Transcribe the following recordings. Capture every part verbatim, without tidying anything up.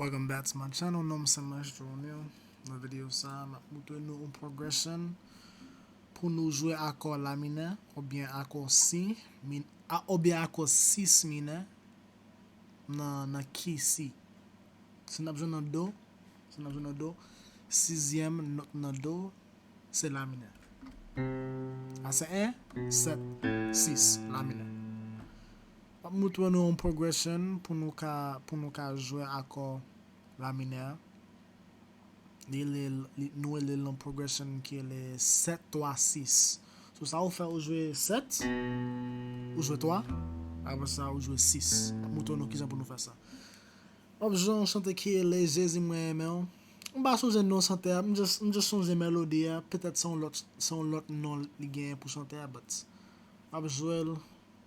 Welcome back to my channel, non m se Maestro O'Neal. Nan videyo sa, m ap montre nou yon progression pou nou jwe akò la minè, oubyen akò si, min, a, oubyen akò sis minè nan, nan key si. Si n ap jwe nan do, si n ap jwe nan do, sizyèm nòt nan do, se la minè. A se en, sèt, sis, la minè. M ap montre nou yon progression pou nou ka, pou nou ka jwe akò la minè. Li, li, li, nou rele l yon progression ki rele sèt twa sis. So sa ou fè, ou jwe sèt, ou jwe twa, apre sa ou jwe sis. M ap montre nou kijan pou nou fè sa. M ap jwe yon chante ki rele Jezi mwen renmen w. M pa sonje non chantè a, m just, m just sonje melodi a, petèt se yon lòt, se yon lòt non li genyen pou chantè a, but m ap jwe l,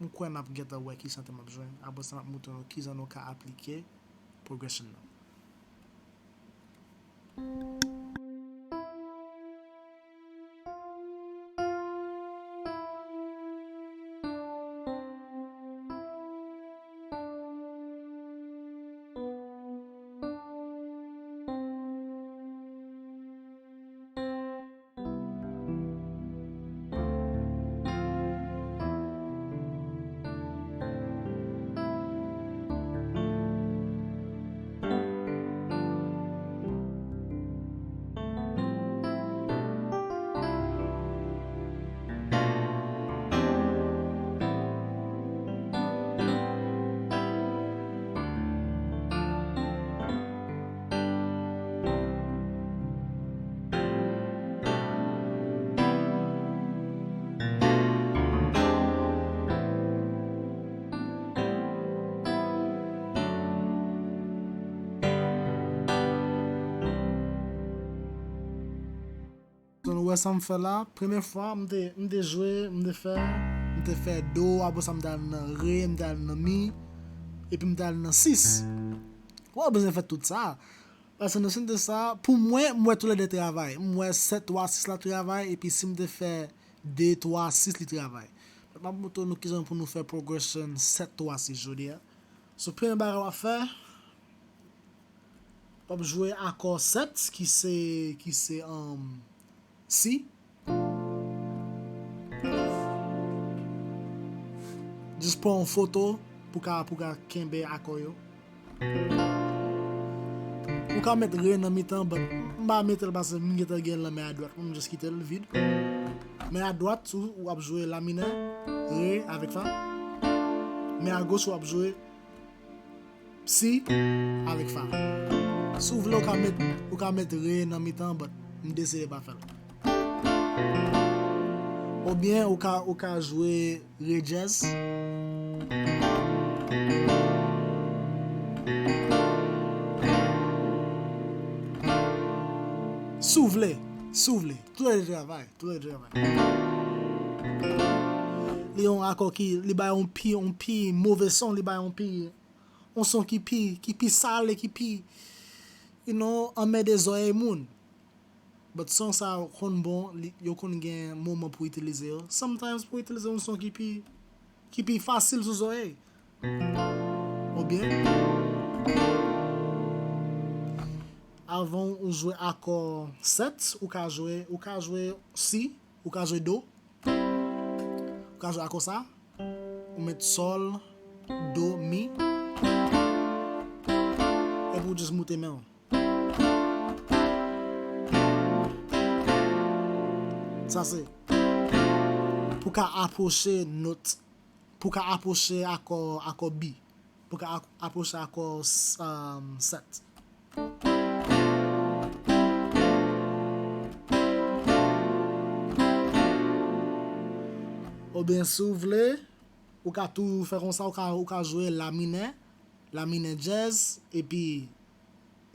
m kwè n ap gentan wè ki chante m ap jwe. Apre sa, m ap montre nou kijan nou ka aplike progression nan. So, nou wè sa m fè la. Premye fwa, m te, m te jwe, m te fè, m te fè do, apre sa m te al nan re, m te al nan mi, epi m te al nan sis. Ou pa bezwen fè tout sa. Paske nan sante sa, pou mwen, m wè toulède travay. M wè sèt twa sis la travay, epi si m te fè de twa sis li travay. M ap montre nou kijan pou nou fè progression sèt twa sis jodi a. So, premye bagay w ap fè, w ap jwe akò sèt, ki se, ki se, um, si. Just pran yon foto pou ka, pou ka kenbe akò yo. Ou ka met re nan mitan, but m pa mete l paske m gentan gen l nan men adwat mwen, m just kite l vid. Men adwat, ou, w ap jwe la minè, re avèk fa. Men agoch, w ap jwe si avèk fa. Si w vle, ou ka met, ou ka met re nan mitan, but m deside pa fè l. Oubyen ou ka, ou ka jwe re djèz. Si w vle, si w vle, toulède travay, toulède travay. Li yon akò ki, li bay yon pi, yon pi move son, li bay yon pi, yon son ki pi, ki pi sale, ki pi, you know, anmède zòrèy moun. But son sa yo konn bon, li, yo konn gen moman pou itilize yo. Sometimes pou itilize yon son ki pi, ki pi fasil sou zòrèy. Oubyen, avan ou jwe akò sèt, ou ka jwe, ou ka jwe si, ou ka jwe do. Ou ka jwe akò sa, ou met sòl, do, mi, epi ou just moute men w. Sa se pou ka apwoche nòt, pou ka apwoche akò, akò bi, pou ka ap-, apwoche akò s-, um, sèt. Oubyen si w vle, ou ka tou fè konsa, ou ka, ou ka jwe la minè, la minè djèz, epi,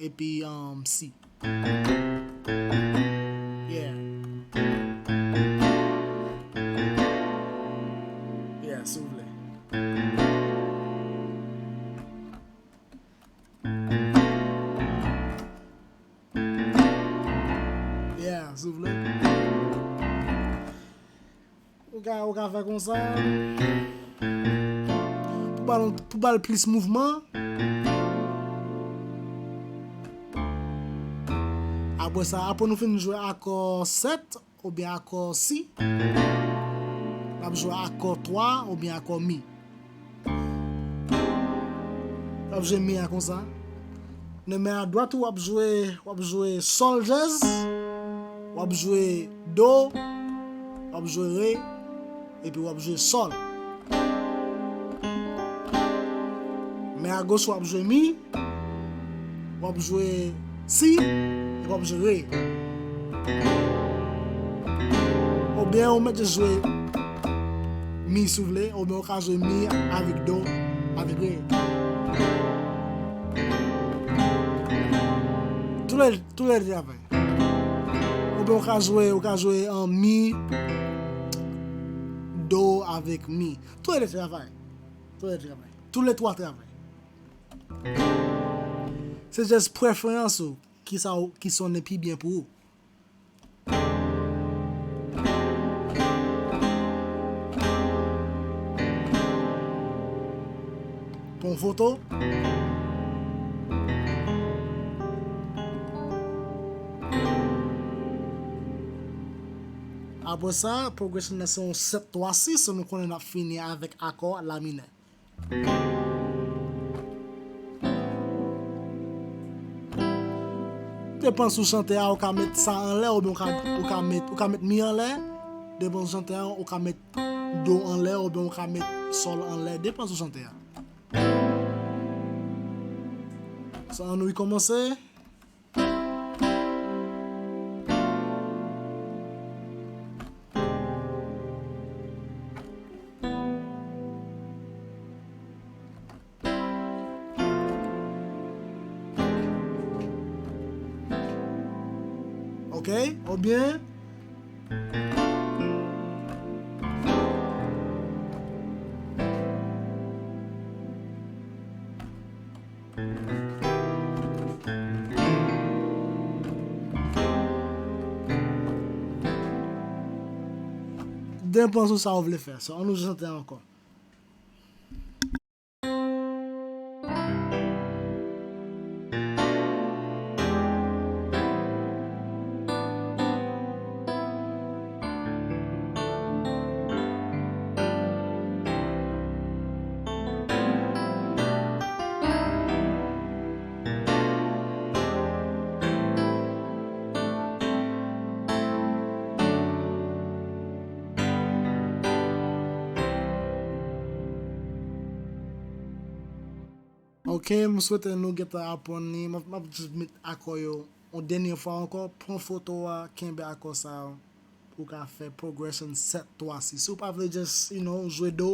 epi, um, si. Yeah. Yeah, si w vle. Yeah, si w vle. Ou ka, ou ka fè konsa. Pou ba l, pou ba l plis mouvman. Apre sa, apre nou fin jwe akò sèt oubyen akò si, n ap jwe akò twa oubyen akò mi. W ap jwe mi a konsa. Nan men a dwat ou, w ap jwe, w ap jwe sòl dyèz, w ap jwe do, w ap jwe re, epi w ap jwe sòl. Men a goch ou, w ap jwe mi, w ap jwe si, epi w ap jwe re. Oubyen ou mèt jis jwe mi si w vle, oubyen ou ka jwe mi avèk do, avèk re. Tou lè, tou lè travay. Oubyen ou ka jwe, ou ka jwe an mi, do avèk mi. Tou lè travay. Tou lè travay. Tou lè twa travay. Se jis preferans ou, ki sa ou, ki sonnen pi byen pou ou. Pran foto. Apre sa, progression nan se yon sèt twa sis, nou konnen n ap fini avèk akò la minè. Depan sou chante a, ou ka met sa anlè, oubyen ou ka, ou ka met, ou ka met mi anlè. Depan sou chante a, ou ka met do anlè, oubyen ou ka met sòl anlè. Depan sou chante a. So, ann nou kòmanse. Ok, oubyen depan sou sa ou vle fè. So, ann nou chante ankò. Ok, m swete nou gentan aprann li. M ap, m ap jis met akò yo yon dènye fwa ankò. Pran foto a, kenbe akò sa yo. Ou ka fè progression sèt twa sis. Si w pa vle just, you know, jwe do,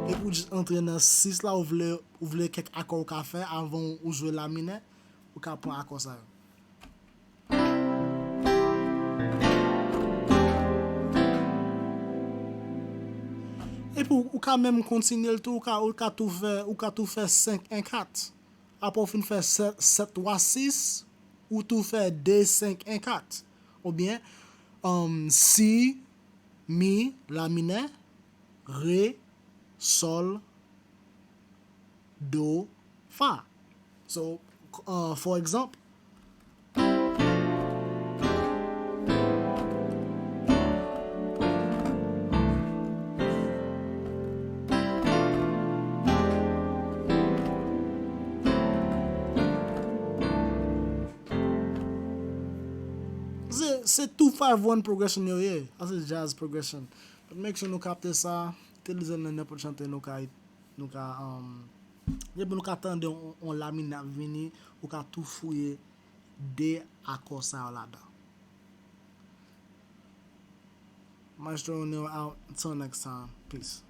epi w just antre nan sis la, ou vle, ou vle kèk akò ou ka fè avan ou jwe la minè, ou ka pran akò sa yo. Epi ou, ou ka menm kontinye l tou, ou ka, ou ka tou fè, ou ka tou fè senk en kat. Apre w fin fè sèt, sèt twa sis, ou tou fè de senk en kat. Oubyen, um, si, mi, la minè, re, sòl, do, fa. So, uh, for example, se, se two five one progression yo ye. Sa se jazz progression. But make sure nou kapte sa. Itilize l nan nenpòt chante nou ka, nou ka, um, depi nou ka tande yon, yon la minè ap vini, ou ka tou fouye de akò sa yo ladan. Maestro O'Neil out. Until next time. Peace.